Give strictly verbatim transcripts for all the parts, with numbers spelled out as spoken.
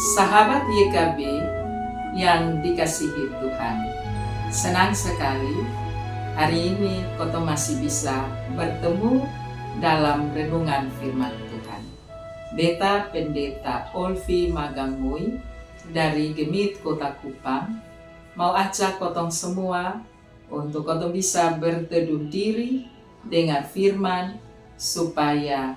Sahabat Y K B yang dikasihi Tuhan, senang sekali hari ini kotong masih bisa bertemu dalam renungan firman Tuhan. Beta Pendeta Olvi Magangoi dari GMIT Kota Kupang mau ajak kotong semua untuk kotong bisa berteduh diri, dengar firman, supaya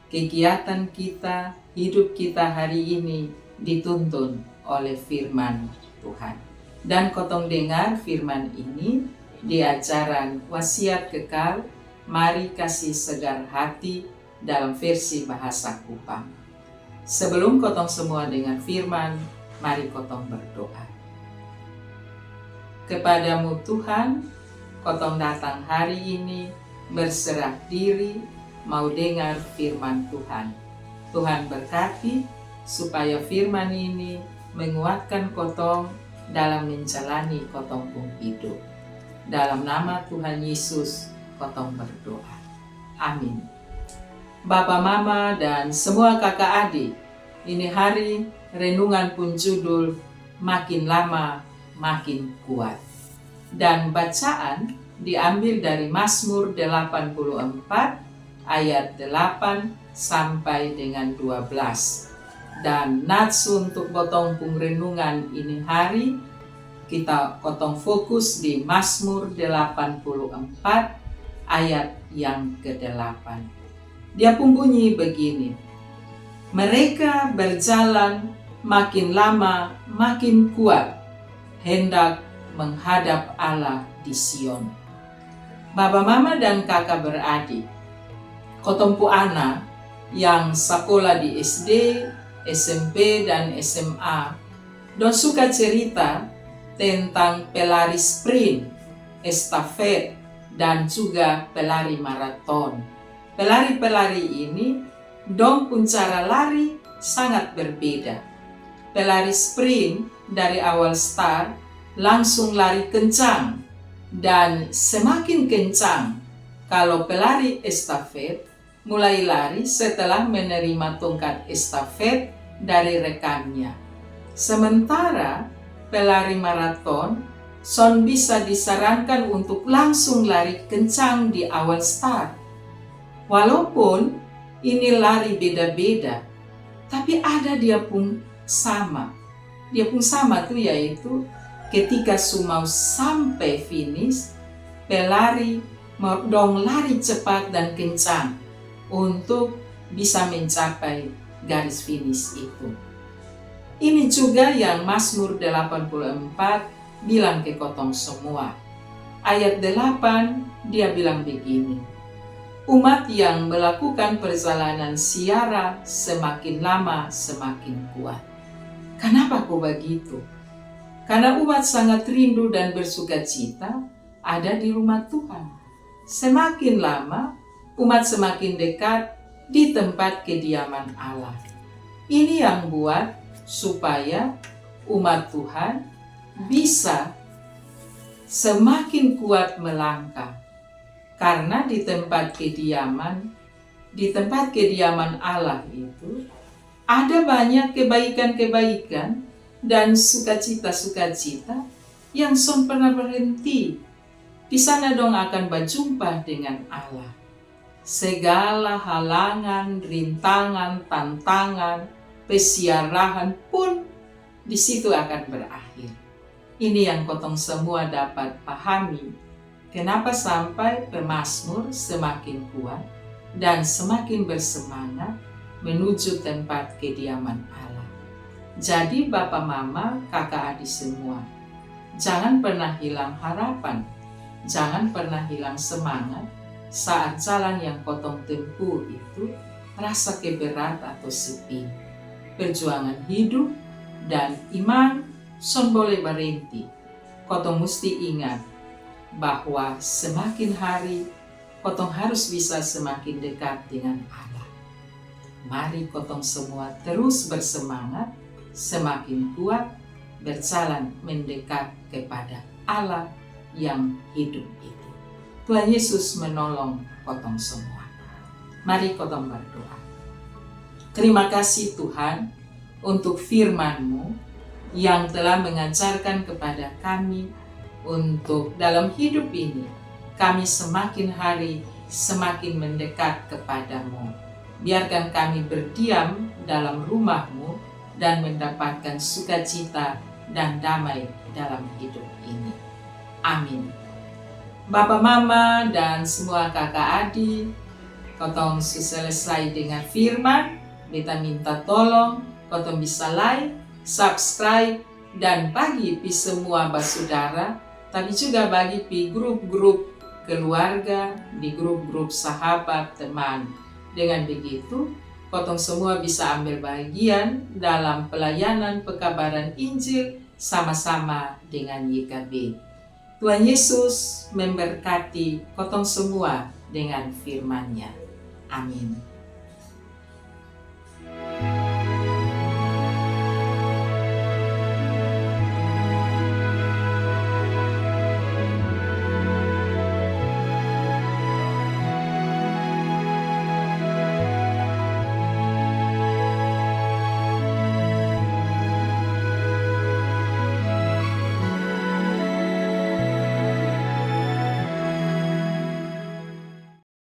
kegiatan kita, hidup kita hari ini dituntun oleh firman Tuhan. Dan kotong dengar firman ini di ajaran Wasiat Kekal, Mari Kasi Segar Hati, dalam versi bahasa Kupang. Sebelum kotong semua dengar firman, mari kotong berdoa. Kepada-Mu Tuhan, kotong datang hari ini berserah diri mau dengar firman Tuhan. Tuhan berkati supaya firman ini menguatkan kotong dalam menjalani kotong pung hidup. Dalam nama Tuhan Yesus kotong berdoa. Amin. Bapa, mama, dan semua kaka adi, ini hari renungan pung judul Makin Lama Makin Kuat. Dan bacaan diambil dari Mazmur delapan puluh empat ayat delapan sampai dengan dua belas. Dan nats untuk botong pung renungan ini hari, kita kotong fokus di Mazmur delapan puluh empat ayat yang kedelapan. Dia pung bunyi begini, "Mereka berjalan makin lama makin kuat, hendak menghadap Allah di Sion." Baba, mama, dan kaka beradik, kotong pu ana yang sakola di S D, S M P, dan S M A, dong suka cerita tentang pelari sprint, estafet, dan juga pelari maraton. Pelari-pelari ini, dong pung cara lari sangat berbeda. Pelari sprint dari awal start langsung lari kencang, dan semakin kencang kalau pelari estafet mulai lari setelah menerima tongkat estafet dari rekannya. Sementara pelari maraton son bisa disarankan untuk langsung lari kencang di awal start. Walaupun ini lari beda-beda, tapi ada dia pung sama. Dia pung sama tu yaitu ketika su mau sampe finish, pelari mau dong lari cepat dan kencang untuk bisa mencapai garis finish itu. Ini juga yang Mazmur delapan puluh empat bilang ke kotong semua. Ayat delapan, dia bilang begini, "Umat yang melakukan perjalanan ziarah semakin lama semakin kuat." Kanapa ko bagitu? Karna umat sangat rindu dan bersukacita ada di rumah Tuhan. Semakin lama, umat semakin dekat di tempat kediaman Allah. Ini yang buat supaya umat Tuhan bisa semakin kuat melangkah. Karna di tempat kediaman, di tempat kediaman Allah itu ada banyak kebaikan-kebaikan dan sukacita-sukacita yang son pernah berhenti. Di sana dong akan bajumpa dengan Allah. Segala halangan, rintangan, tantangan, pesiarahan pun di situ akan berakhir. Ini yang kotong semua dapat pahami, kenapa sampai pemazmur semakin kuat dan semakin bersemangat menuju tempat kediaman Allah. Jadi bapa mama, kaka adi semua, jangan pernah hilang harapan, jangan pernah hilang semangat saat jalan yang kotong tempuh itu rasa ke berat atau sepi. Perjuangan hidup dan iman son boleh barenti. Kotong musti ingat bahwa semakin hari kotong harus bisa semakin dekat dengan Allah. Mari kotong semua terus bersemangat, semakin kuat, berjalan mendekat kepada Allah yang hidup itu. Tuhan Yesus menolong kotong semua. Mari kotong berdoa. Terima kasih Tuhan, untuk firman-Mu yang telah mengajarkan kepada kami untuk dalam hidup ini kami semakin hari semakin mendekat kepada-Mu. Biarkan kami berdiam dalam rumah-Mu dan mendapatkan sukacita dan damai dalam hidup ini. Amin. Bapa, mama, dan semua kaka adi, kotong su selesai dengar firman, beta minta tolong kotong bisa like, subscribe, dan bagi pi semua basudara, tapi juga bagi pi grup-grup keluarga, di grup-grup sahabat, teman. Dengan begitu, kotong semua bisa ambil bagian dalam pelayanan pekabaran Injil sama-sama dengan Y K B. Tuhan Yesus memberkati kotong semua dengan firman-Nya. Amin.